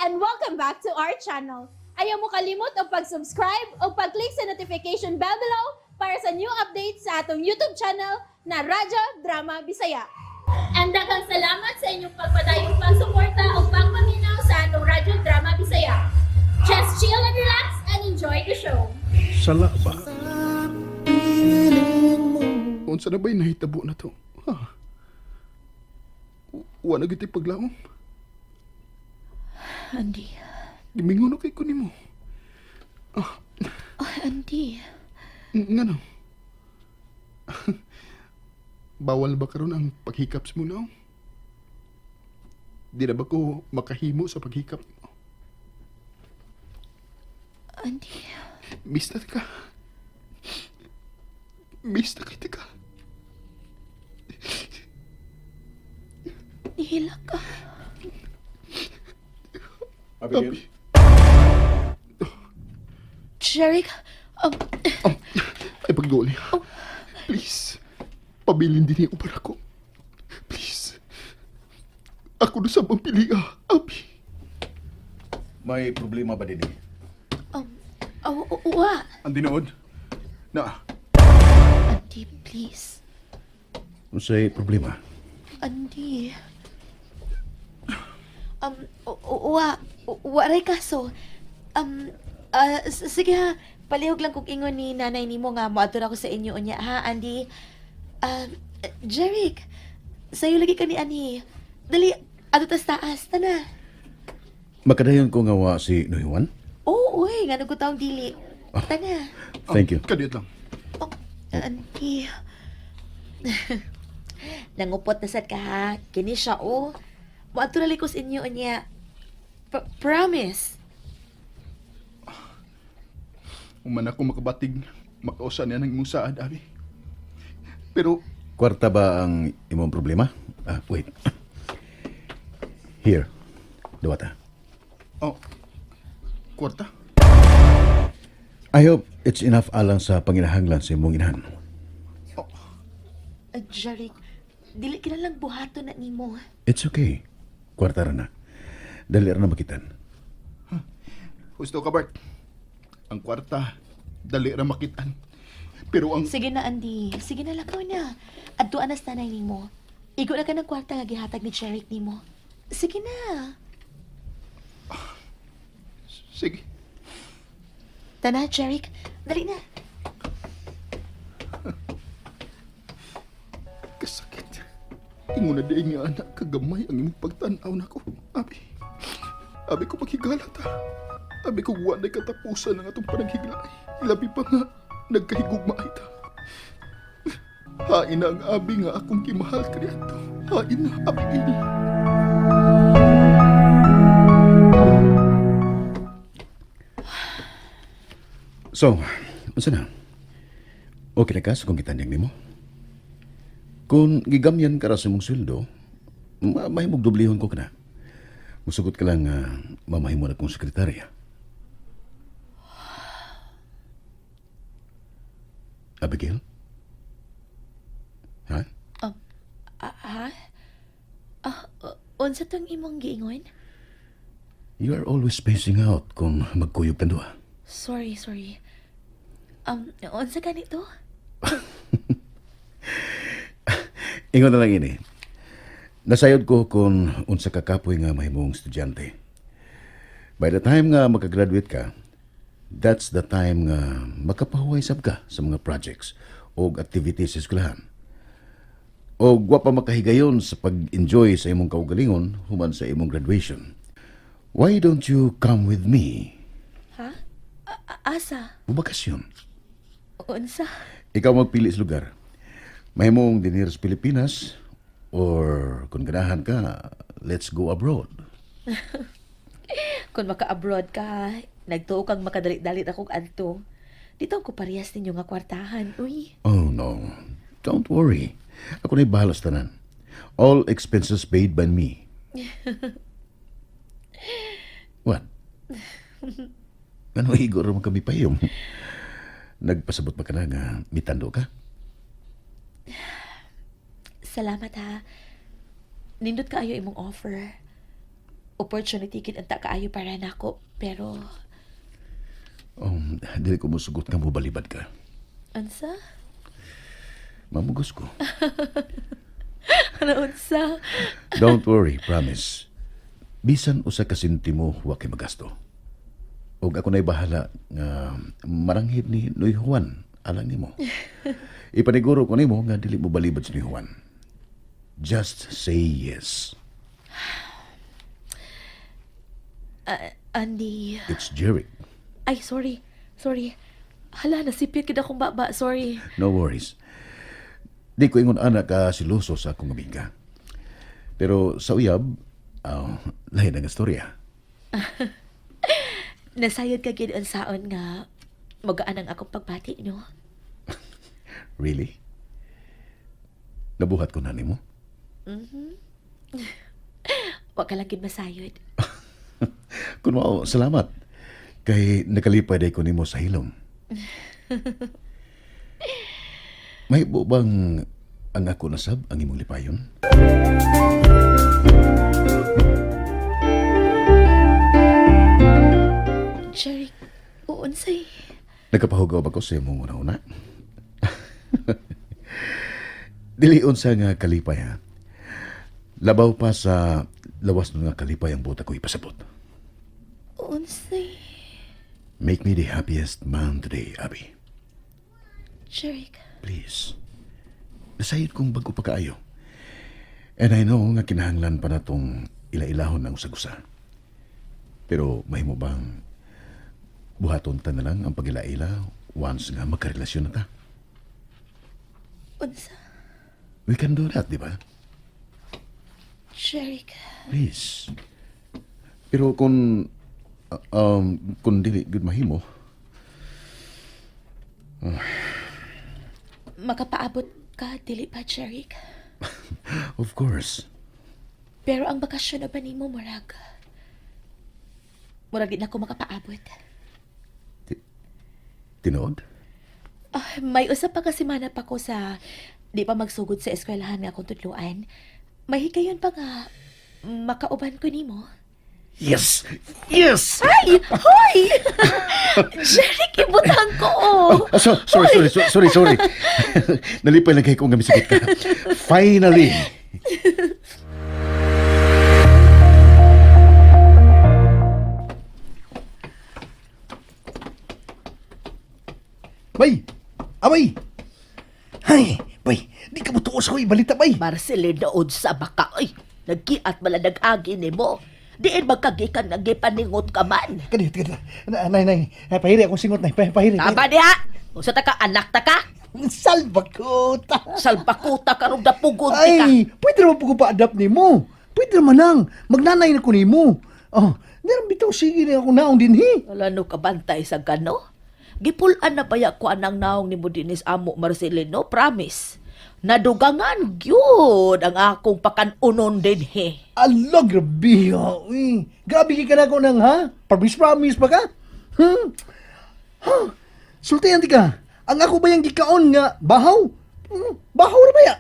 And welcome back to our channel. Ayaw mo kalimot og pag-subscribe o pag-click sa notification bell below para sa new updates sa atong YouTube channel na Radyo Drama Bisaya. And daghang salamat sa inyong pagpadayong pagsuporta o pagpaminaw sa atong Radyo Drama Bisaya. Just chill and relax and enjoy the show. Sala ba? Unsa na ba'y nahitabo na to? Ha? Wa na gitay paglaom. Andy. Gimingon na kay ko nimo. Oh, Andy. Ngano? Bawal ba karon ang paghikap sa muna? Di na ba ko makahimo sa paghikap nimo? Andy. Miss na ka. Miss na kita ka. Nihilak ka. Abigail? Jeric, Ay, pagduli. Please. Pabilin din niya uban ako. Please. Ako na sa pili, ah. Abi. May problema ba din eh? Oh, wa. Ang dinood. Na, Andy, please. Unsay problema? Andy. Wa, wa ray kaso. Sige ha, palihog lang kog ingon ni nanay nimo nga moadto ako sa inyo unya ha, Andy. Jeric, sayo lagi ka ni ani. Dali, adto tas taas, tana. Makadayon ko nga wa si Noyuan? Oo, uy, ngano ko taong dili. Tana. Thank you. Kadiyot lang. Oh, Andy. Nangupot na sad ka ha. Kini siya, oh. Moadto na ko sa inyo unya. Promise. Human ako makabatig, makausa niya ng imong saad, Abi. Pero, Kwarta ba ang imong problema? Ah, wait. Here. Duwata. Oh, kwarta? I hope it's enough alang sa panginahanglan sa imong inahan. Oh, Jeric, dili kinalang buhaton na nimo. It's okay. Kwarta ra na. Dali ra na makitan. Husto ka, Bart. Ang kwarta, dali ra makitan. Pero ang Sige na, Andy. Sige na, lakaw na. Adtuan na sa tanay nimo. Igo na ka ng kwarta nga gihatag ni Jeric nimo. Sige na. Sige. Tana, Jeric. Dali na. Kasakit. Ingon na di nga anak, kagamay ang imong pagtan-aw nako. Abi. Abi ko paghigala ta. Abi ko wa na katapusan ang atong panaghiglay. Labi pa nga nagkahigugma ay ta. Hain na ang abi nga akong gimahal kaniadto. Hain na, Abigail. So, unsa na? Okay na ka sa kung gitanyag nimo? Kung gigamyan ka ra sa imong sweldo, mahimog doblehon ko kana. Musugot ka lang nga mamahimo na kong sekretarya. Abigail? Ha? Ah, ha? Ah, unsa tong imong giingon? You are always spacing out kung magkuyog kan duha. Sorry, sorry. Unsa ganito? Ingon na lang ini. Nasayod ko kung unsa ka kapoy nga mahimong estudyante. By the time nga makagraduate ka, that's the time nga makapahuway sab ka sa mga projects o activities sa eskwelahan. O wa pa makahigayon sa pag-enjoy sa imong kaugalingon human sa imong graduation. Why don't you come with me? Ha? Asa? Mubakasyon. Unsa? Ikaw magpili sa lugar. Mahimong dinhi sa Pilipinas or kung ganahan ka, let's go abroad. Kung maka-abroad ka, nagtuo kang makadali-dali akong adto. Dito ko parehas ninyo nga kwartahan. Uy. Oh no, don't worry. Ako na'y bahala sa tanan. All expenses paid by me. What? Ano, igo ra man kami payong? Nagpasabot ba ka na nga mitando ka? Salamat ha. Nindot kaayo imong offer. Opportunity gid unta kaayo para nako, pero Dili ko musugot nga mobalibad ka. Unsa? Mamugos ko. Ano unsa? Don't worry, promise. Bisan usa ka sentimo wa kay magasto. Og ako na'y bahala nga maranghid ni Noy Juan alang nimo. Ipaniguro ko nimo nga dili mo balibad si Noy Juan. Just say yes. Andy. It's Jeric. Ay, sorry. Sorry. Hala, nasipit gid akong baba. Sorry. No worries. Di ko ingon ana ka siluso sa akong amiga. Pero sa uyab, lahi na nga istorya. Nasayod ka gid unsaon nga magaan ang akong pagbati, no? Really? Nabuhat ko na nimo? Wa ka lang gid masayod. Kun mao, salamat. Kay nakalipay day ko nimo sa hilom. May bang ang ako nasab ang imong lipayon? Jeric, uunsay. Nagkapahugaw ba ko sa imong una-una? Dili unsa nga kalipay ha. Labaw pa sa lawas nun nga kalipay ang buta ko ipasabot. Unsay. Make me the happiest man today, Abby. Jeric. Please. Nasayod kong bago pa kaayo. And I know nga kinahanglan pa natong ila-ilahon ang usag-usa. Pero mahimo bang buhaton ta na lang ang pag-ila-ila once nga magkarelasyon na ta? Unsa? We can do that, di ba? Jeric. Please. Pero kung dili gud mahimo, Makapaabot ka, dili pa, Jeric. Of course. Pero ang bakasyon na ba nimo, murag? Murag di na ko makapaabot. Tinuod? Ah, may usa pa kasi semana pa ko sa di pa magsugod sa eskwelahan nga akong tudloan. May higayon pa nga makauban ko nimo. Yes! Yes! Ay! Hoy! Jeric, ibutang ko! Oh. Ah, sorry, sorry, sorry, sorry. Nalipay lang kay ko nga misakit ka. Finally! Bay! Abay! Hay, bay, di ka mo tuos ko ibalita, bay. Marcelino unsa baka oy. Nagkiat bala nag-agi nimo. Diin magkagikan nga gipaningot ka man. Kani, kani. Nay, nay, ay, pahiri akong singot, nay. Pahiri. Tama diha. Unsa ta ka anak ta ka? Salbakuta. Salbakuta karong dapugon ti ka. Ay, pwede naman po ko pa-adapt ni mo. Pwede naman nang. Magnanay na ko ni mo. Oh, meron bitaw sige na ako naong din, hi. Wala no kabantay sa gano. Gipulan na baya ko anang naong nimo dinis amo Marcelino, promise. Nadugangan gyud ang akong pakanunon dinhi. Ala, grabe, ha. Uy, grabe ka na ko nang, ha? Promise, promise pa ka? Ha? Sultihan di ka. Ang ako ba yung gikaon nga bahaw? Bahaw ra ba ya?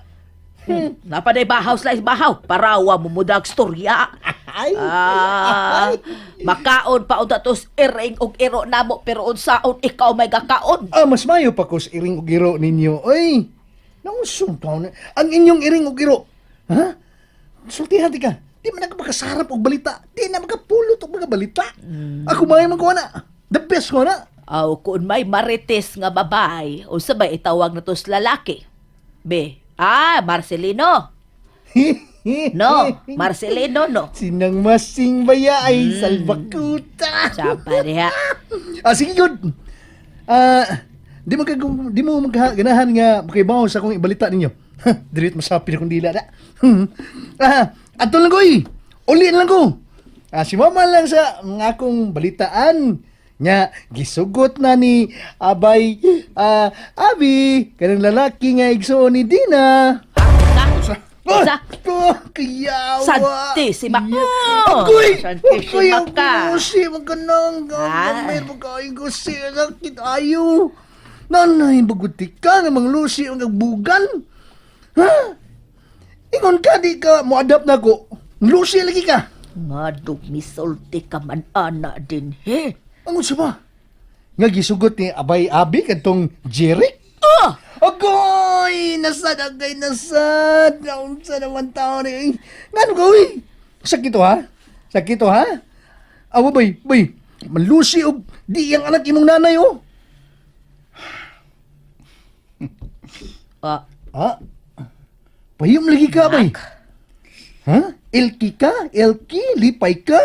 Napaday bahaw slice bahaw. Parawa mo mudag storya. Ay, Ah, ay. makaon pa unta tos iring og iro namo pero unsaon ikaw may gakaon. Ah, mas mayo pa ko sa iring ug iro ninyo. Ay, nausong taon na. Ang inyong iring ug iro. Ha? Sultihan di ka. Di man ako makasarap og balita. Di na makapulot og mga balita. Ako maayo man ko na. The best ko na. Aw kun may marites nga babae unsa ba itawag na tos lalaki? Be. Ah, Marcelino. No, Marcelino no. Sinang masing baya ay salbakuta. Sapa diha. Ah, sige, good. Ah, di mo magkaganahan nga makibaw sa akong ibalita ninyo. Ha, dirit masapin akong dila na. Ah, ato lang ko eh. Uli lang ko. Ah, si mama lang sa mga akong balitaan nga gisugot na ni Abay Abi kanang lalaki nga igsuon ni Dina. Sa? Sa? Oh, kayawa. Santi si Mak- Agoy! Santi si Agoy, ang Maka. gusi, magkanang, Ah. gamay, pagkain gusi, sakit ayo. Nanay, baguti ka ng mga lusi ang agbugan. Ha? Ingon ka, di ka, mo-adapt na ko. Lusi lagi ka. Nga misulti ka man ana din he. Ang unsa ba? Nga gisugot ni Abay Abi kadtong Jeric? Ah! Agoy! Nasad, agay, nasad! Naunsa naman tao ni... Ngano ka, uy? Sakit to, ha? Sakit to, ha? Awa, bay, bay. Malusi og di ang anak imong nanay, oh. Ah, Ah? Pahiyom lagi ka, bay. Ha? Elki ka? Elki? Lipay ka?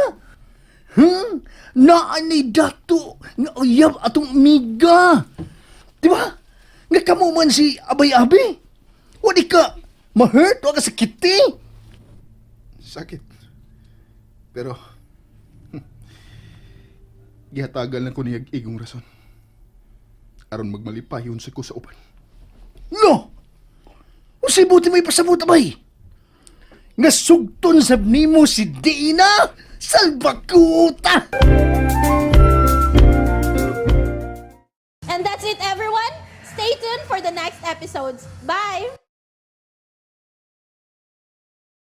Naa ni dato nga uyab atong amiga. Di ba? Nga kamo man si Abay Abi. Wadi ka ma-hurt, wa ka sakiti. Sakit. Pero, gihatagan lang ko niya igong rason. Aron magmalipayon sa ko sa uban. No! Unsay buti may pasabot, abay? Nga sugton sab nimo si Dina Salbakuta! And that's it, everyone. Stay tuned for the next episodes. Bye!